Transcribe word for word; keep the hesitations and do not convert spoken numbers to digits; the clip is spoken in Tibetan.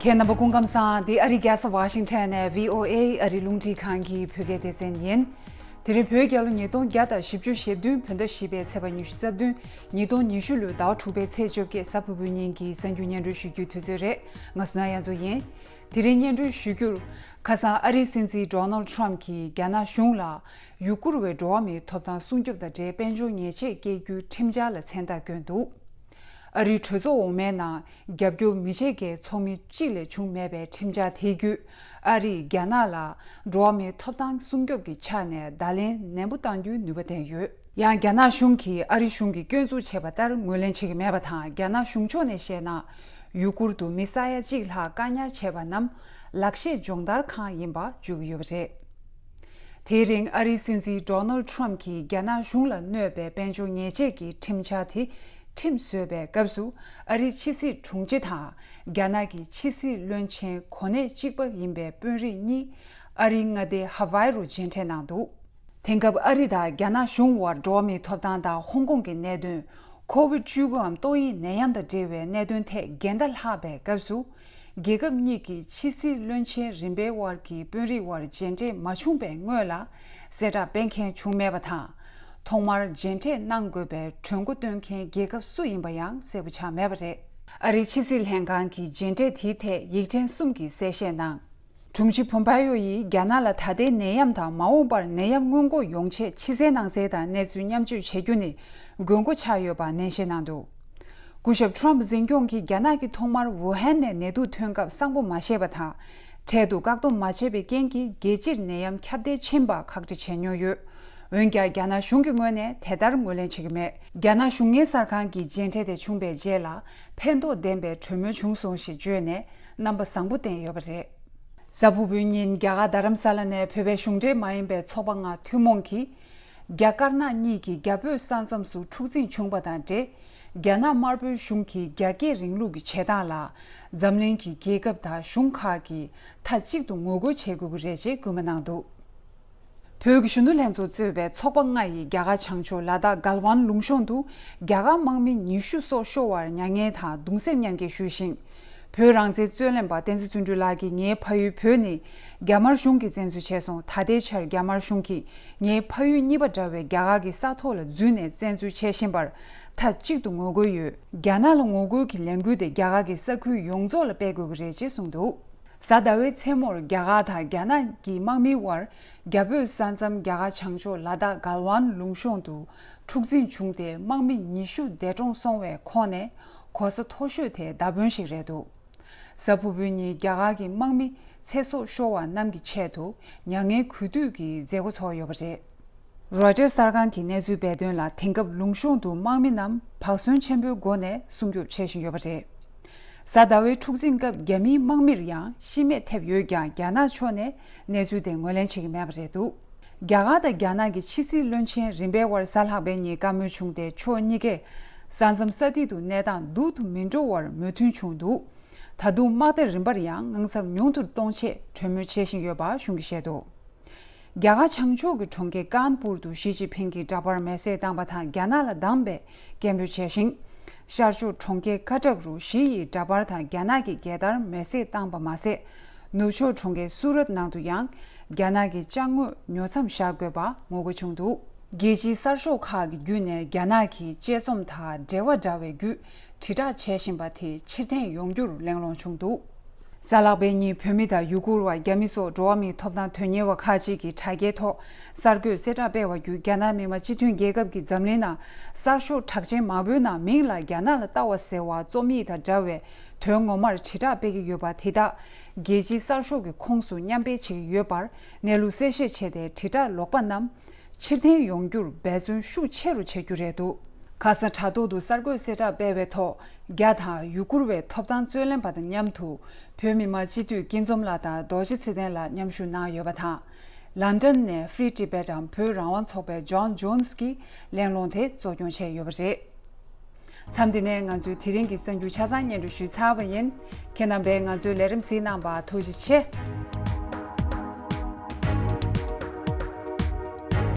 ཁྱེད་རྣམ་པ་སྐུ་ཁམས་བཟང་། འདི་ཨ་རིའི་རྒྱལ་ས་ཝ་ཤིང་ཊོན་ནས་བྷི་ཨོ་ཨེ་ཨ་རིའི་རླུང་འཕྲིན་ཁང་གི་བོད་སྐད་སྡེ་ཚན་ཡིན། དེ་རིང་བོད་རྒྱལ་ལོ་ཉིས་སྟོང་བརྒྱ་དང་བཞི་བཅུ་ཞེ་བདུན་བོད་ཟླ་བཞི་པའི་ཚེས་པ་ཉི་ཤུ་རྩ་བདུན། ཉིས་སྟོང་ཉི་ཤུ་ལོའི་ཟླ་བ་དྲུག་པའི་ཚེས་བཅོ་བརྒྱད། གཟའ་ཕུར་བུའི་ཉིན་གྱི་གསར་འགྱུར་སྙན་སྒྲོན་ཞུ་རྒྱུའི་དུས་ཚོད་རེད། ང་བསོད་ནམས་དབྱངས་མཚོ་ཡིན། དེ་རིང་སྙན་སྒྲོན་ཞུ་རྒྱུར། ཁ་སང་ཨ་རིའི་སྲིད་འཛིན་ཌོ་ནལ་ཌི་ཊརམ་གྱིས་རྒྱ་ནག་གཞུང་ལ་ཡུ་གུར་བའི་འགྲོ་བ་མིའི་ཐོབ་ཐང་སྲུང་སྐྱོབ་དང་འབྲེལ་དཔལ་འབྱོར་ཉེས་ཆད་བཀལ་རྒྱུའི་ཁྲིམས་འཆར་ལ་མཚན་རྟགས་བསྐྱོན་འདུག་ཨ་རིའི་གྲོས་ཚོགས་འོག་མའི་ནང་རྒྱབ་སྐྱོར་མི་བྱེད་མཁན་ཚོགས་མི་གཅིག་ལས་བྱུང་མེད་པའི་ཁྲིམས་འཆར་དེ་བརྒྱུད། ཨ་རིས་རྒྱ་ནག་ལ་འགྲོ་བ་མིའི་ཐོབ་ཐང་སྲུང་སྐྱོབ་ཀྱི་ཆ་ནས་བརྡ་ལན་ནན་པོ་གཏང་རྒྱུའི་ནུས་པ་ལྡན་ཡོད། ཡང་རྒྱ་ནག་གཞུང་གིས་ཨ་རི་གཞུང་གིས་སྐྱོན་འཛུགས་བྱས་པ་ལྟར་ངོས་ལེན་བྱེད་ཀྱི་མེད་པ་དང་། རྒྱ་ནག་གཞུང་ཕྱོགས་ནས་བཤད་ན། ཡུ་གུར་དུ་མི་ས་ཡ་གཅིག་ལྷག་བཀག་ཉར་བྱས་པ་རྣམས་ལག་ཤེས་སྦྱོང་བརྡར་ཁང་ཡིན་པ་བརྗོད་ཀྱི་ཡོད་པ་རེད། དེའི་རིང་ཨ་རིའི་སྲིད་འཛིན་ཌོ་ནལ་ཌི་ཊརམ་གྱིས་རྒྱ་ནག་གཞུང་ལ་གནོད་པའི་དཔལ་འབྱོར་ཉེས་ཆད་ཀྱི་ཁྲིམས་འཆར་དེ་ཁྲིམས་བཟོས་པའི་སྐབས་སུ། ཨ་རིའི་ཕྱི་སྲིད་དྲུང་ཆེ་དང་རྒྱ་ནག་གི་ཕྱི་སྲིད་བློན་ཆེན་གོ་གནས་གཅིག་པ་ཡིན་པའི་དཔོན་རིགས་གཉིས་ཨ་རིའི་མངའ་སྡེ་ཧ་ཝའི་རུ་མཇལ་འཕྲད་གནང་འདུག་དེང་སྐབས་ཨ་རི་དང་རྒྱ་ནག་གཞུང་དབར་འགྲོ་བ་མིའི་ཐོབ་ཐང་དང་ཧོང་ཀོང་གི་གནད་དོན། ཁོ་བིད་བཅུ་དགུའམ་ཏོག་དབྱིབས་ནད་ཡམས་དང་འབྲེལ་བའི་གནད་དོན་ཐད་འགལ་ཟླ་ལྷག་པའི་སྐབས་སུ། རྒྱལ་ཁབ་གཉིས་ཀྱི་ཕྱི་སྲིད་བློན་ཆེན་རིམ་པའི་དབར་གྱི་དཔོན་རིགས་དབར་མཇལ་འཕྲད་མ་བྱུང་བའི་སྔོན་ལ་གསལ་བསྒྲགས་སྤེལ་མཁན་བྱུང་མེད་པ་དང་། ཐོག་མར་མཇལ་འཕྲད་གནང་དགོས་པའི་གྲོས་འགོ་བཏོན་མཁན་རྒྱལ་ཁབ་སུ་ཡིན་པ་ཡང་གསལ་པོ་ཆགས་མེད་པ་རེད། ཨ་རིའི་ཕྱི་སྲིད་ལྷན་ཁང་གིས་མཇལ་འཕྲད་དེའི་ཐད་ཡིག་ཕྲེང་གསུམ་གྱི་གསལ་བཤད་ནང་། དྲུང་ཆེ་ཕོམ་པ་ཡོ་ཡིས་རྒྱ་ནག་ལ་ད་ལྟའི་ནད་ཡམས་དང་མ་འོངས་པར་ནད་ཡམས་སྔོན་འགོག་ཡོང་ཆེད་ཕྱི་གསལ་ནང་གསལ་དང་གནས་ཚུལ་མཉམ་སྤྱོད་བྱེད་རྒྱུ་ནི་དགོས་མཁོ་ཆགས་ཡོད་པ་ནན་བཤད་གནང་འདུག་སྐུ་ཞབས་ཊརམ་འཛིན་སྐྱོང་གིས་རྒྱ་ནག་གིས་ཐོག་མར་ཝུ་ཧན་ནས་ནད་དུག་ཐོན་སྐབས་གསང་པོ་མ་བྱས་པ་དང་། འཕྲལ་དུ་བཀག་སྡོམ་མ་བྱས་པའི་རྐྱེན་གྱིས་རྒྱལ་སྤྱིར་ནད་ཡམས་ཁྱབ་གདལ་ཕྱིན་པ་ཁག་དཀྲི་བྱས་མྱོང་ཡོད། འོན་ཀྱང་རྒྱ་ནག་གཞུང་གི་ངོས་ནས་དེ་ལྟར་ངོས་ལེན་བྱེད་ཀྱི་མེད། རྒྱ་ནག་གཞུང་གཉེར་གསར་ཁང་གི་མཇལ་འཕྲད་དེ་བྱུང་བའི་རྗེས་ལ་ཕན་ཐོགས་ལྡན་པའི་གྲོས་མོལ་བྱུང་སོང་ཞེས་བརྗོད་ནས་རྣམ་པ་བཟང་པོ་བསྟན་ཡོད་པ་རེད། གཟའ་ཕུར་བུའི་ཉིན་རྒྱ་གར་རྡ་རམ་ས་ལ་ནས་བོད་པའི་གཞུང་འབྲེལ་མ་ཡིན་པའི་ཚོགས་པ་ལྔ་ཐུན་མོང་གིས། རྒྱ་དཀར་ནག་གཉིས་ཀྱི་རྒྱ་བོད་ས་མཚམས་སུ་འཁྲུག་འཛིང་བྱུང་བ་དང་འབྲེལ། རྒྱ་ནག་དམར་པོའི་གཞུང་གིས་རྒྱ་སྐྱེད་རིང་ལུགས་ཀྱི་བྱེད་སྟངས་ལ། འཛམ་གླིང་གི་རྒྱལ་ཁབ་དང་གཞུང་ཁག་གིས་མཐའ་གཅིག་ཏུ་ངོ་རྒོལ་བྱེད་དགོས་ཀྱི་རེད་ཅེས་སྐུལ་མ་གནང་འདུག་བོད་ཀྱི་གཞོན་ནུ་ལྷན་ཚོགས་གཙོས་པའི་ཚོགས་པ་ལྔ་ཡིས་རྒྱ་གར་བྱང་ཕྱོགས་ལ་དྭགས་གལ་ཝན་ལུང་གཤོང་དུ་རྒྱ་གར་དམག་མི་ཉི་ཤུ་སྲོག་ཤོར་བར་མྱ་ངན་དང་གདུང་སེམས་མཉམ་སྐྱེད་ཞུས་ཤིང་། བོད་རང་བཙན་རྩོད་ལེན་པ་བསྟན་འཛིན་བརྩོན་འགྲུས་ལགས་ཀྱིས་ངའི་ཕ་ཡུལ་བོད་ནི་རྒྱ་དམར་གཞུང་གིས་བཙན་འཛུལ་བྱས་སོང་། ད་ལྟའི་ཆར་རྒྱ་དམར་གཞུང་གིས་ངའི་ཕ་ཡུལ་གཉིས་པ་འདྲ་བའི་རྒྱ་གར་གྱི་ས་ཐོག་ལ་འཛུལ་ནས་བཙན་འཛུལ་བྱེད་བཞིན་པར་མཐའ་གཅིག་ཏུ་ངོ་རྒོལ་ཡོད། རྒྱ་ནག་ལ་ངོ་རྒོལ་གྱི་ལས་འགུལ་དེ་རྒྱ་གར་གྱི་ས་ཁུལ་ཡོངས་རྫོགས་ལ་སྤེལ་དགོས་ཀྱི་རེད་ཅེས་གསུངས་འདུག་གཟའ་ཟླ་བའི་མཚན་མོར་རྒྱ་གར་དང་རྒྱ་ནག་གི་དམག་མིའི་དབར་རྒྱ་བོད་ས་མཚམས་རྒྱ་གར་བྱང་ཕྱོགས་ལ་དྭགས་གལ་ཝན་ལུང་གཤོང་དུ་འཁྲུག་འཛིང་བྱུང་སྟེ་དམག་མི་ཉི་ཤུ་འདས་གྲོངས་སོང་བའི་ཁོངས་ནས་གོ་ས་མཐོ་ཤོས་དེ་མདའ་དཔོན་ཞིག་རེད་འདུག་གཟའ་ཕུར་བུའི་ཉིན་རྒྱ་གར་གྱི་དམག་མི་ཚེ་སྲོག་ཤོར་བ་རྣམས་ཀྱི་ཆེད་དུ་མྱ་ངན་གུས་འདུད་ཀྱི་མཛད་སྒོ་ཚོགས་ཡོད་པ་རེད། རོའི་ཊར་གསར་ཁང་གིས་གནས་ཚུལ་སྤེལ་དོན་ལ། དེང་སྐབས་ལུང་གཤོང་དུ་དམག་མི་རྣམས་བག་ཟོན་ཆེན་པོའི་སྒོ་ནས་སྲུང་སྐྱོབ་བྱེད་བཞིན་ཡོད་པ་རེད། གཟའ་ཟླ་བའི་འཁྲུག་འཛིང་སྐབས་རྒྱ་མིའི་དམག་མིར་ཡང་ཤི་རྨས་ཐེབས་ཡོད་ཀྱང་། རྒྱ་ནག་ཕྱོགས་ནས་གནས་ཚུལ་དེ་ངོས་ལེན་བྱེད་ཀྱི་མེད་པ་རེད་འདུག་རྒྱ་གར་དང་རྒྱ་ནག་གི་ཕྱི་སྲིད་བློན་ཆེན་རིམ་པའི་དབར་གཟའ་ལྷག་པའི་ཉིན་བཀའ་མོལ་བྱུང་སྟེ། ཕྱོགས་གཉིས་ཀས་ས་མཚམས་ས་ཐིག་ཏུ་གནས་སྟངས་སྡུག་ཏུ་མི་འགྲོ་བར་མོས་མཐུན་བྱུང་འདུག་ད་དུང་དམག་སྡེ་རིམ་པར་ཡང་དངངས་འཚབ་ཉུང་དུ་གཏོང་ཆེད་གྲོས་མོལ་བྱེད་བཞིན་ཡོད་པ་གཞུང་གིས་བཤད་འདུག་རྒྱ་གར་བྱང་ཕྱོགས་ཀྱི་གྲོང་ཁྱེར་ཀཱན་པུར་དུ་ཞི་ཅིན་ཕིང་གིས་འདྲ་པར་མེ་བསྲེགས་བཏང་པ་དང་། རྒྱ་ནག་ལ་བདམས་པའི་སྐད་འབོད་བྱས་ཤིང་། ཤར་ཕྱོགས་གྲོང་ཁྱེར་ཀ་ཊག་རུ་ཞི་ཡི་འདྲ་པར་དང་རྒྱ་ནག་གི་རྒྱལ་དར་མེ་བསྲེགས་བཏང་པ་མ་ཟད། ནུབ་ཕྱོགས་གྲོང་ཁྱེར་སུ་རཏ་ནང་དུ་ཡང་རྒྱ་ནག་གི་ཅ་དངོས་ཉོ་མཚམས་བཞག་དགོས་པ་ངོ་རྒོལ་བྱུང་འདུག་རྒྱལ་སྤྱིའི་གསར་ཤོག་ཁག་གི་བརྒྱུད་ནས་རྒྱ་ནག་གིས་དཔྱད་རྩོམ་དང་འབྲེལ་བ་འདྲ་བའི་བརྒྱུད། དྲིལ་བསྒྲགས་བྱེད་བཞིན་པ་དེ་ཕྱིར་འཐེན་ཡོང་རྒྱུར་གླེང་སློང་བྱུང་འདུག་གཟའ་ལྷག་པའི་ཉིན་བོད་མི་དང་ཡུ་གུར་བ། རྒྱ་མི་སོགས་འགྲོ་བ་མིའི་ཐོབ་ཐང་དོན་གཉེར་བ་ཁག་ཅིག་གིས་དྲ་རྒྱའི་ཐོག་གསར་འགོད་གསལ་བསྒྲགས་སྤེལ་བ་བརྒྱུད། རྒྱ་ནག་མི་དམངས་སྤྱི་མཐུན་རྒྱལ་ཁབ་ཀྱིས་འཛམ་གླིང་ནང་གསར་ཤོག་གྲགས་ཅན་མང་པོའི་ནང་མིང་ལ་རྒྱ་ནག་ལ་ལྟ་བ་ཟེར་བ་རྩོམ་ཡིག་དང་འདྲ་བའི་དོན་ངོ་མར་དྲིལ་བསྒྲགས་སྤེལ་གྱི་ཡོད་པ་དེ་དག་རྒྱལ་སྤྱིའི་གསར་ཤོག་གི་ཁོངས་སུ་མཉམ་སྤེལ་བྱེད་ཀྱི་ཡོད་པར་གནས་ལུགས་གསལ་བཤད་བྱས་ཏེ། དྲིལ་བསྒྲགས་ལོག་པ་རྣམས་ཕྱིར་འཐེན་ཡོང་རྒྱུར་འབད་བརྩོན་ཤུགས་ཆེ་རུ་བྱེད་རྒྱུ་རེད་འདུག་ཁ་སང་དྲ་ཐོག་ཏུ་གསར་འགོད་གསལ་བསྒྲགས་སྤེལ་བའི་ཐོག་རྒྱ་དང་ཡུ་གུར་བའི་ཐོབ་ཐང་རྩོད་ལེན་པ་དང་མཉམ་དུ་བོད་མི་མང་སྤྱི་འཐུས་སྐྱིད་འཛོམས་ལགས་དང་རྡོ་རྗེ་ཚེ་བརྟན་ལགས་མཉམ་ཞུགས་གནང་ཡོད་པ་དང་། ལན་ཌན་ནས་Free Tibet འམ་བོད་རང་དབང་ཚོགས་པའི་ཇོན་ཇོན་སི་གིས་གླེང་སློང་དེ་གཙོ་སྐྱོང་བྱས་ཡོད་པ་རེད། མཚམས་འདི་ནས་ང་ཚོའི་དེ་རིང་གི་གསར་འགྱུར་ཆ་ཚང་སྙན་སྒྲོན་ཞུས་ཚར་བ་ཡིན། ཁྱེད་རྣམ་པས་ང་ཚོའི་ལས་རིམ་གཟིགས་གནང་བར་ཐུགས་རྗེ་ཆེ།